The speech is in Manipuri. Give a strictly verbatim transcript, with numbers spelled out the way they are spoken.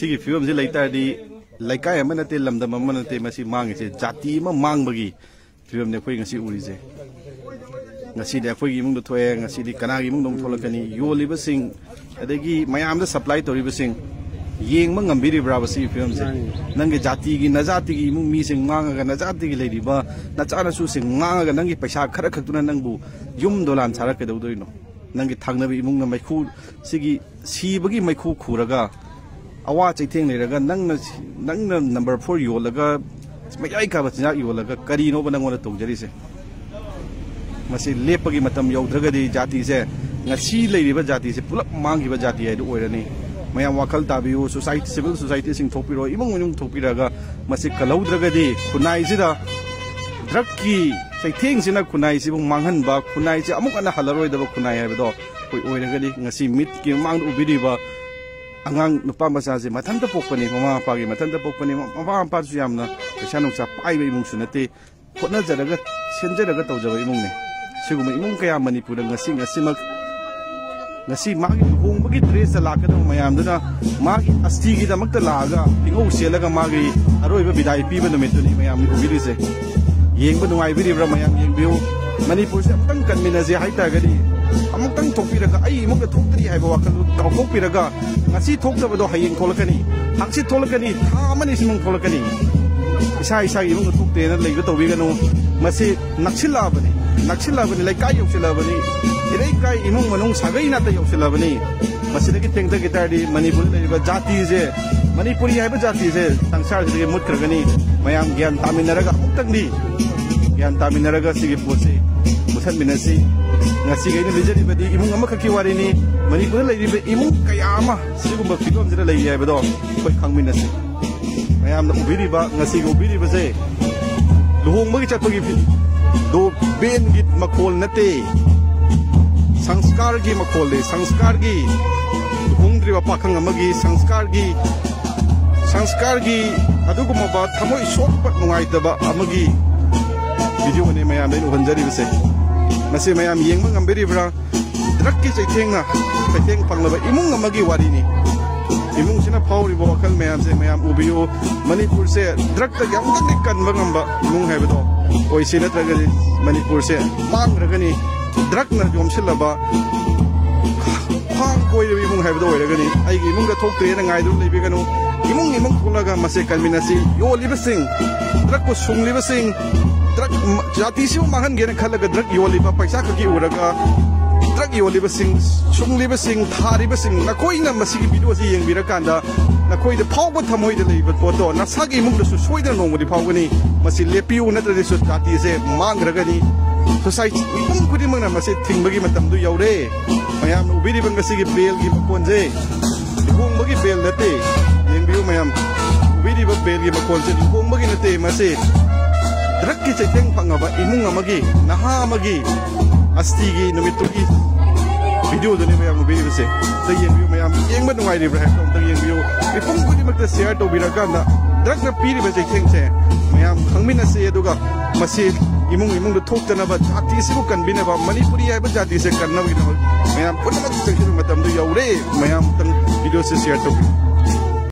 ꯁꯤꯒꯤ ꯐꯤꯕꯝꯁꯤ ꯂꯩꯇꯥꯔꯗꯤ ꯂꯩꯀꯥꯏ ꯑꯃ ꯅꯠꯇꯦ, ꯂꯝꯗꯝ ꯑꯃ ꯅꯠꯇꯦ, ꯃꯁꯤ ꯃꯥꯡꯉꯤꯁꯦ ꯖꯥꯇꯤ ꯑꯃ ꯃꯥꯡꯕꯒꯤ ꯐꯤꯕꯝꯅꯤ ꯑꯩꯈꯣꯏ ꯉꯁꯤ ꯎꯔꯤꯁꯦ꯫ ꯉꯁꯤꯗꯤ ꯑꯩꯈꯣꯏꯒꯤ ꯏꯃꯨꯡꯗ ꯊꯣꯛꯑꯦ, ꯉꯁꯤꯗꯤ ꯀꯅꯥꯒꯤ ꯏꯃꯨꯡꯗ ꯑꯃꯨꯛ ꯊꯣꯛꯂꯛꯀꯅꯤ? ꯌꯣꯜꯂꯤꯕꯁꯤꯡ, ꯑꯗꯒꯤ ꯃꯌꯥꯝꯗ ꯁꯄ꯭ꯂꯥꯏ ꯇꯧꯔꯤꯕꯁꯤꯡ ꯌꯦꯡꯕ ꯉꯝꯕꯤꯔꯤꯕ꯭ꯔꯥꯕ ꯁꯤꯒꯤ ꯐꯤꯕꯝꯁꯦ? ꯅꯪꯒꯤ ꯖꯥꯇꯤꯒꯤ, ꯅꯖꯥꯇꯤꯒꯤ ꯏꯃꯨꯡ ꯃꯤꯁꯤꯡ ꯃꯥꯡꯉꯒ ꯅꯖꯥꯇꯤꯒꯤ ꯂꯩꯔꯤꯕ ꯅꯆꯥꯅꯁꯨꯁꯤꯡ ꯃꯥꯡꯉꯒ ꯅꯪꯒꯤ ꯄꯩꯁꯥ ꯈꯔ ꯈꯛꯇꯨꯅ ꯅꯪꯕꯨ ꯌꯨꯝ ꯗꯣꯂꯥꯟ ꯁꯥꯔ ꯀꯩꯗꯧꯗꯣꯏꯅꯣ? ꯅꯪꯒꯤ ꯊꯪꯅꯕ ꯏꯃꯨꯡꯅ ꯃꯩꯈꯨ, ꯁꯤꯒꯤ ꯁꯤꯕꯒꯤ ꯃꯩꯈꯨ ꯈꯨꯔꯒ ꯑꯋꯥ ꯆꯩꯊꯦꯡ ꯂꯩꯔꯒ ꯅꯪꯅ, ꯅꯪꯅ ꯅꯝꯕꯔ ꯐꯣꯔ ꯌꯣꯜꯂꯒ ꯃꯌꯥꯏ ꯀꯥꯕ ꯆꯤꯟꯖꯥꯛ ꯌꯣꯜꯂꯒ ꯀꯔꯤꯅꯣꯕ ꯅꯪꯉꯣꯟꯗ ꯇꯧꯖꯔꯤꯁꯦ? ꯃꯁꯤ ꯂꯦꯞꯄꯒꯤ ꯃꯇꯝ ꯌꯧꯗ꯭ꯔꯒꯗꯤ ꯖꯥꯇꯤꯁꯦ, ꯉꯁꯤ ꯂꯩꯔꯤꯕ ꯖꯥꯇꯤꯁꯦ ꯄꯨꯂꯞ ꯃꯥꯡꯈꯤꯕ ꯖꯥꯇꯤ ꯍꯥꯏꯗꯨ ꯑꯣꯏꯔꯅꯤ꯫ ꯃꯌꯥꯝ ꯋꯥꯈꯜ ꯇꯥꯕꯤꯌꯨ, ꯁꯣꯁꯥꯏꯇꯤ, ꯁꯤꯚꯤꯜ ꯁꯣꯁꯥꯏꯇꯤꯁꯤꯡ ꯊꯣꯛꯄꯤꯔꯣ, ꯏꯃꯨꯡ ꯃꯅꯨꯡ ꯊꯣꯛꯄꯤꯔꯒ ꯃꯁꯤ ꯀꯜꯍꯧꯗ꯭ꯔꯒꯗꯤ ꯈꯨꯟꯅꯥꯏꯁꯤꯗ ꯗ꯭ꯔꯛꯀꯤ ꯆꯩꯊꯦꯡꯁꯤꯅ ꯈꯨꯟꯅꯥꯏꯁꯤꯕꯨ ꯃꯥꯡꯍꯟꯕ, ꯈꯨꯟꯅꯥꯏꯁꯤ ꯑꯃꯨꯛ ꯍꯟꯅ ꯍꯜꯂꯔꯣꯏꯗꯕ ꯈꯨꯟꯅꯥꯏ ꯍꯥꯏꯕꯗꯣ ꯑꯩꯈꯣꯏ ꯑꯣꯏꯔꯒꯅꯤ꯫ ꯉꯁꯤ ꯃꯤꯠꯀꯤ ꯃꯃꯥꯡꯗ ꯎꯕꯤꯔꯤꯕ ꯑꯉꯥꯡ ꯅꯨꯄꯥ ꯃꯆꯥꯁꯦ ꯃꯊꯟꯇ ꯄꯣꯛꯄꯅꯤ, ꯃꯃꯥ ꯃꯄꯥꯒꯤ ꯃꯊꯟꯇ ꯄꯣꯛꯄꯅꯤ꯫ ꯃꯃꯥ ꯃꯄꯥꯁꯨ ꯌꯥꯝꯅ ꯄꯩꯁꯥ ꯅꯨꯡꯁꯥ ꯄꯥꯏꯕ ꯏꯃꯨꯡꯁꯨ ꯅꯠꯇꯦ, ꯍꯣꯠꯅꯖꯔꯒ ꯁꯦꯝꯖꯔꯒ ꯇꯧꯖꯕ ꯏꯃꯨꯡꯅꯤ꯫ ꯁꯤꯒꯨꯝꯕ ꯏꯃꯨꯡ ꯀꯌꯥ ꯃꯅꯤꯄꯨꯔꯗ ꯉꯁꯤ, ꯉꯁꯤꯃꯛ, ꯉꯁꯤ ꯃꯥꯒꯤ ꯂꯨꯍꯣꯡꯕꯒꯤ ꯗ꯭ꯔꯦꯁꯇ ꯂꯥꯛꯀꯗꯕ ꯃꯌꯥꯝꯗꯨꯅ ꯃꯥꯒꯤ ꯑꯁꯇꯤꯒꯤꯗꯃꯛꯇ ꯂꯥꯛꯑꯒ ꯄꯤꯉꯧ ꯆꯦꯜꯂꯒ ꯃꯥꯒꯤ ꯑꯔꯣꯏꯕ ꯕꯤꯗꯥꯏ ꯄꯤꯕ ꯅꯨꯃꯤꯠꯇꯨꯅꯤ ꯃꯌꯥꯝꯅ ꯎꯕꯤꯔꯤꯁꯦ꯫ ꯌꯦꯡꯕ ꯅꯨꯡꯉꯥꯏꯕꯤꯔꯤꯕ꯭ꯔꯥ? ꯃꯌꯥꯝ ꯌꯦꯡꯕꯤꯌꯨ꯫ ꯃꯅꯤꯄꯨꯔꯁꯦ ꯑꯃꯨꯛꯇꯪ ꯀꯟꯃꯤꯟꯅꯁꯦ ꯍꯥꯏꯇꯥꯔꯒꯗꯤ, ꯑꯃꯨꯛꯇꯪ ꯊꯣꯛꯄꯤꯔꯒ, ꯑꯩ ꯏꯃꯨꯡꯗ ꯊꯣꯛꯇ꯭ꯔꯤ ꯍꯥꯏꯕ ꯋꯥꯈꯜꯗꯨ ꯀꯥꯎꯊꯣꯛꯄꯤꯔꯒ, ꯉꯁꯤ ꯊꯣꯛꯇꯕꯗꯣ ꯍꯌꯦꯡ ꯊꯣꯛꯂꯛꯀꯅꯤ, ꯍꯪꯆꯤꯠ ꯊꯣꯛꯂꯛꯀꯅꯤ, ꯊꯥ ꯑꯃꯅꯤ ꯁꯤꯃꯨꯛ ꯊꯣꯛꯂꯛꯀꯅꯤ꯫ ꯏꯁꯥ ꯏꯁꯥꯒꯤ ꯏꯃꯨꯡꯗ ꯊꯣꯛꯇꯦꯅ ꯂꯩꯕ ꯇꯧꯕꯤꯒꯅꯨ꯫ ꯃꯁꯤ ꯅꯛꯁꯤꯜꯂꯛꯑꯕꯅꯤ, ꯅꯛꯁꯤꯜꯂꯛꯑꯕꯅꯤ, ꯂꯩꯀꯥꯏ ꯌꯧꯁꯤꯜꯂꯛꯑꯕꯅꯤ, ꯏꯔꯩꯀꯥꯏ ꯏꯃꯨꯡ ꯃꯅꯨꯡ ꯁꯥꯒꯩ ꯅꯥꯇꯩ ꯌꯧꯁꯤꯜꯂꯛꯑꯕꯅꯤ꯫ ꯃꯁꯤꯗꯒꯤ ꯊꯦꯡꯊꯈꯤ ꯇꯥꯔꯗꯤ ꯃꯅꯤꯄꯨꯔꯗ ꯂꯩꯔꯤꯕ ꯖꯥꯇꯤꯁꯦ, ꯃꯅꯤꯄꯨꯔꯤ ꯍꯥꯏꯕ ꯖꯥꯇꯤꯁꯦ ꯁꯪꯁꯥꯔꯁꯤꯗꯒꯤ ꯃꯨꯠꯈ꯭ꯔꯒꯅꯤ꯫ ꯃꯌꯥꯝ ꯒ꯭ꯌꯥꯟ ꯇꯥꯃꯤꯟꯅꯔꯒ ꯑꯃꯨꯛꯇꯪꯗꯤ, ꯒ꯭ꯌꯥꯟ ꯇꯥꯃꯤꯟꯅꯔꯒ ꯁꯤꯒꯤ ꯄꯣꯠꯁꯤ ꯃꯨꯊꯠꯃꯤꯟꯅꯁꯤ꯫ ꯉꯁꯤꯒꯤ ꯑꯩꯅ ꯂꯤꯖꯔꯤꯕꯗꯤ ꯏꯃꯨꯡ ꯑꯃꯈꯛꯀꯤ ꯋꯥꯔꯤꯅꯤ꯫ ꯃꯅꯤꯄꯨꯔꯗ ꯂꯩꯔꯤꯕ ꯏꯃꯨꯡ ꯀꯌꯥ ꯑꯃ ꯁꯤꯒꯨꯝꯕ ꯐꯤꯕꯝꯁꯤꯗ ꯂꯩꯔꯤ ꯍꯥꯏꯕꯗꯣ ꯑꯩꯈꯣꯏ ꯈꯪꯃꯤꯟꯅꯁꯤ꯫ ꯃꯌꯥꯝꯅ ꯎꯕꯤꯔꯤꯕ, ꯉꯁꯤꯒꯤ ꯎꯕꯤꯔꯤꯕꯁꯦ ꯂꯨꯍꯣꯡꯕꯒꯤ ꯆꯠꯄꯒꯤ ꯐꯤ-, ꯗꯣ ꯕꯦꯟꯒꯤ ꯃꯈꯣꯜ ꯅꯠꯇꯦ, ꯁꯪꯁꯀꯥꯔꯒꯤ ꯃꯈꯣꯜꯅꯤ꯫ ꯁꯪꯁꯀꯥꯔꯒꯤ, ꯂꯨꯍꯣꯡꯗ꯭ꯔꯤꯕ ꯄꯥꯈꯪ ꯑꯃꯒꯤ ꯁꯪꯁꯀꯥꯔꯒꯤ, ꯁꯪꯁꯀꯥꯔꯒꯤ ꯑꯗꯨꯒꯨꯝꯂꯕ ꯊꯃꯣꯏ ꯁꯣꯛꯄ ꯅꯨꯡꯉꯥꯏꯇꯕ ꯑꯃꯒꯤ ꯚꯤꯗꯤꯑꯣꯅꯤ ꯃꯌꯥꯝꯗ ꯑꯩꯅ ꯎꯍꯟꯖꯔꯤꯕꯁꯦ꯫ ꯃꯁꯤ ꯃꯌꯥꯝ ꯌꯦꯡꯕ ꯉꯝꯕꯤꯔꯤꯕ꯭ꯔꯥ? ꯗ꯭ꯔꯛꯀꯤ ꯆꯩꯊꯦꯡꯅ ꯆꯩꯊꯦꯡ ꯐꯪꯂꯕ ꯏꯃꯨꯡ ꯑꯃꯒꯤ ꯋꯥꯔꯤꯅꯤ꯫ ꯏꯃꯨꯡꯁꯤꯅ ꯐꯥꯎꯔꯤꯕ ꯋꯥꯈꯜ ꯃꯌꯥꯝꯁꯦ ꯃꯌꯥꯝ ꯎꯕꯤꯌꯨ꯫ ꯃꯅꯤꯄꯨꯔꯁꯦ ꯗ꯭ꯔꯛꯇ ꯌꯥꯝ ꯀꯟꯅ ꯀꯟꯕ ꯉꯝꯕ ꯏꯃꯨꯡ ꯍꯥꯏꯕꯗꯣ ꯑꯣꯏꯁꯤ, ꯅꯠꯇ꯭ꯔꯒꯗꯤ ꯃꯅꯤꯄꯨꯔꯁꯦ ꯃꯥꯡꯈ꯭ꯔꯒꯅꯤ꯫ ꯗ꯭ꯔꯛꯅ ꯌꯣꯝꯁꯤꯜꯂꯕ ꯈ꯭ꯋꯥꯡ ꯀꯣꯏꯔꯕ ꯏꯃꯨꯡ ꯍꯥꯏꯕꯗꯣ ꯑꯣꯏꯔꯒꯅꯤ꯫ ꯑꯩꯒꯤ ꯏꯃꯨꯡꯗ ꯊꯣꯛꯇ꯭ꯔꯦꯅ ꯉꯥꯏꯗꯨꯅ ꯂꯩꯕꯤꯒꯅꯨ꯫ ꯏꯃꯨꯡ ꯏꯃꯨꯡ ꯊꯣꯛꯂꯒ ꯃꯁꯦ ꯀꯟꯃꯤꯟꯅꯁꯤ꯫ ꯌꯣꯜꯂꯤꯕꯁꯤꯡ, ꯗ꯭ꯔꯛꯄꯨ ꯁꯨꯡꯂꯤꯕꯁꯤꯡ, ꯗ꯭ꯔꯛ ꯖꯥꯇꯤꯁꯤꯕꯨ ꯃꯥꯡꯍꯟꯒꯦꯅ ꯈꯜꯂꯒ ꯗ꯭ꯔꯛ ꯌꯣꯜꯂꯤꯕ, ꯄꯩꯁꯥ ꯈꯛꯀꯤ ꯎꯔꯒ ꯗ꯭ꯔꯛ ꯌꯣꯜꯂꯤꯕꯁꯤꯡ, ꯁꯨꯡꯂꯤꯕꯁꯤꯡ, ꯊꯥꯔꯤꯕꯁꯤꯡ, ꯅꯈꯣꯏꯅ ꯃꯁꯤꯒꯤ ꯚꯤꯗꯤꯑꯣꯁꯤ ꯌꯦꯡꯕꯤꯔꯀꯥꯟꯗ ꯅꯈꯣꯏꯗ ꯐꯥꯎꯕ ꯊꯃꯣꯏꯗ ꯂꯩꯕ ꯄꯣꯠꯇꯣ ꯅꯁꯥꯒꯤ ꯏꯃꯨꯡꯗꯁꯨ ꯁꯣꯏꯗꯅ ꯅꯣꯡꯃꯗꯤ ꯐꯥꯎꯒꯅꯤ꯫ ꯃꯁꯤ ꯂꯦꯞꯄꯤꯌꯨ, ꯅꯠꯇ꯭ꯔꯗꯤ ꯁꯣꯁꯥꯏꯇꯤꯁꯦ ꯃꯥꯡꯈ꯭ꯔꯒꯅꯤ꯫ ꯁꯣꯁꯥꯏꯇꯤ ꯃꯤꯄꯨꯝ ꯈꯨꯗꯤꯡꯃꯛꯅ ꯃꯁꯤ ꯊꯤꯡꯕꯒꯤ ꯃꯇꯝꯗꯨ ꯌꯧꯔꯦ꯫ ꯃꯌꯥꯝꯅ ꯎꯕꯤꯔꯤꯕ ꯉꯁꯤꯒꯤ ꯕꯦꯜꯒꯤ ꯃꯈꯣꯟꯁꯦ ꯂꯨꯍꯣꯡꯕꯒꯤ ꯕꯦꯜ ꯅꯠꯇꯦ꯫ ꯌꯦꯡꯕꯤꯌꯨ ꯃꯌꯥꯝ, ꯎꯕꯤꯔꯤꯕ ꯕꯦꯜꯒꯤ ꯃꯈꯣꯟꯁꯦ ꯂꯨꯍꯣꯡꯕꯒꯤ ꯅꯠꯇꯦ꯫ ꯃꯁꯤ ꯗ꯭ꯔꯛꯀꯤ ꯆꯩꯊꯦꯡ ꯐꯪꯉꯕ ꯏꯃꯨꯡ ꯑꯃꯒꯤ, ꯅꯍꯥ ꯑꯃꯒꯤ ꯑꯁꯇꯤꯒꯤ ꯅꯨꯃꯤꯠꯇꯨꯒꯤ ꯚꯤꯗꯤꯑꯣꯗꯨꯅꯦ ꯃꯌꯥꯝ ꯎꯕꯤꯔꯤꯕꯁꯦ꯫ ꯑꯝꯇ ꯌꯦꯡꯕꯤꯌꯨ ꯃꯌꯥꯝ, ꯌꯦꯡꯕ ꯅꯨꯡꯉꯥꯏꯔꯤꯕ꯭ꯔꯥ ꯍꯥꯏꯕꯗꯣ ꯑꯝꯇ ꯌꯦꯡꯕꯤꯌꯨ꯫ ꯃꯤꯄꯨꯝ ꯈꯨꯗꯤꯡꯃꯛꯇ ꯁꯤꯌꯔ ꯇꯧꯕꯤꯔꯀꯥꯟꯗ ꯗ꯭ꯔꯛꯅ ꯄꯤꯔꯤꯕ ꯆꯩꯊꯦꯡꯁꯦ ꯃꯌꯥꯝ ꯈꯪꯃꯤꯟꯅꯁꯤ, ꯑꯗꯨꯒ ꯃꯁꯤ ꯏꯃꯨꯡ ꯏꯃꯨꯡꯗ ꯊꯣꯛꯇꯅꯕ, ꯖꯥꯇꯤꯁꯤꯕꯨ ꯀꯟꯕꯤꯅꯕ, ꯃꯅꯤꯄꯨꯔꯤ ꯍꯥꯏꯕ ꯖꯥꯇꯤꯁꯦ ꯀꯟꯅꯕꯒꯤꯗꯃꯛ ꯃꯌꯥꯝ ꯄꯨꯝꯅꯃꯛ ꯆꯪꯁꯤꯟꯕ ꯃꯇꯝꯗꯨ ꯌꯧꯔꯦ꯫ ꯃꯌꯥꯝ ꯑꯃꯨꯛꯇꯪ ꯚꯤꯗꯤꯑꯣꯁꯦ ꯁꯤꯌꯔ ꯇꯧꯕꯤꯌꯨ꯫